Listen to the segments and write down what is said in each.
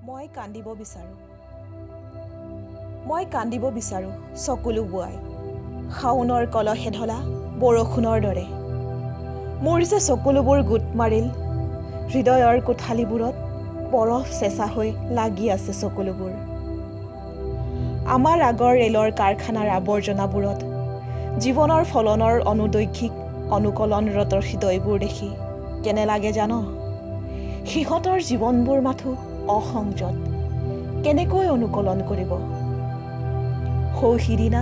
মই কান্দিব বিচাৰোঁ, মই কান্দিব বিচাৰোঁ চকুলো বোৱাই, শাওনৰ কলহে ঢলা বৰষুণৰ দৰে। মোৰ যে চকুলোবোৰ গোট মাৰিল, হৃদয়ৰ কোঠালিবোৰত বৰফ চেঁচা হৈ লাগি আছে চকুলোবোৰ। আমাৰ আগৰ ৰেলৰ কাৰখানাৰ আৱৰ্জনাবোৰত জীৱনৰ ফলনৰ অনুদৈহিক অনুকলনৰত হৃদয়বোৰ দেখি কেনে লাগে জান? সিহঁতৰ জীৱনবোৰ মাথো অসংযত, কেনেকৈ অনুকলন কৰিব? সৌ সিদিনা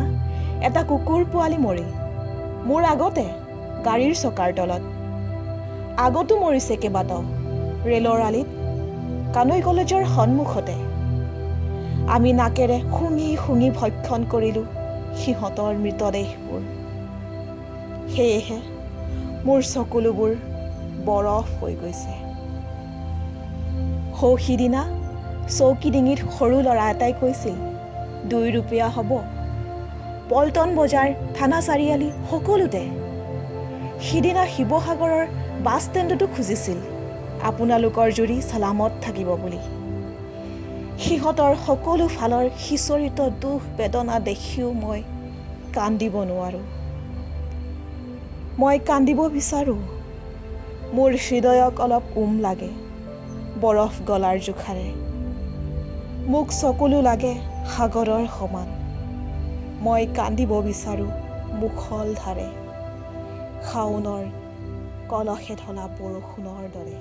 এটা কুকুৰ পোৱালি মৰিল মোৰ আগতে, গাড়ীৰ চকাৰ তলত। আগতো মৰিছে কেইবাটাও, ৰেলৰ আলিত, কানৈ কলেজৰ সন্মুখতে। আমি নাকেৰে শুঙি শুঙি ভক্ষণ কৰিলোঁ সিহঁতৰ মৃতদেহবোৰ। সেয়েহে মোৰ চকুলোবোৰ বৰফ হৈ গৈছে। সৌ সিদিনা চৌকিডিঙিত সৰু ল'ৰা এটাই কৈছিল, 2 ৰূপীয়া হ'ব। পল্টন বজাৰ, থানা চাৰিআলি সকলোতে। সিদিনা শিৱসাগৰৰ বাছ ষ্টেণ্ডতো খুজিছিল আপোনালোকৰ জুৰি চালামত থাকিব বুলি। সিহঁতৰ সকলো ফালৰ সিঁচৰিত দুখ বেদনা দেখিও মই কান্দিব নোৱাৰোঁ। মই কান্দিব বিচাৰোঁ, মোৰ হৃদয়ক অলপ উম লাগে বৰফ গলাৰ জোখাৰে। মোক চকুলো লাগে সাগৰৰ সমান। মই কান্দিব বিচাৰোঁ মুষলধাৰে, শাওনৰ কলহে ঢলা বৰষুণৰ দৰে।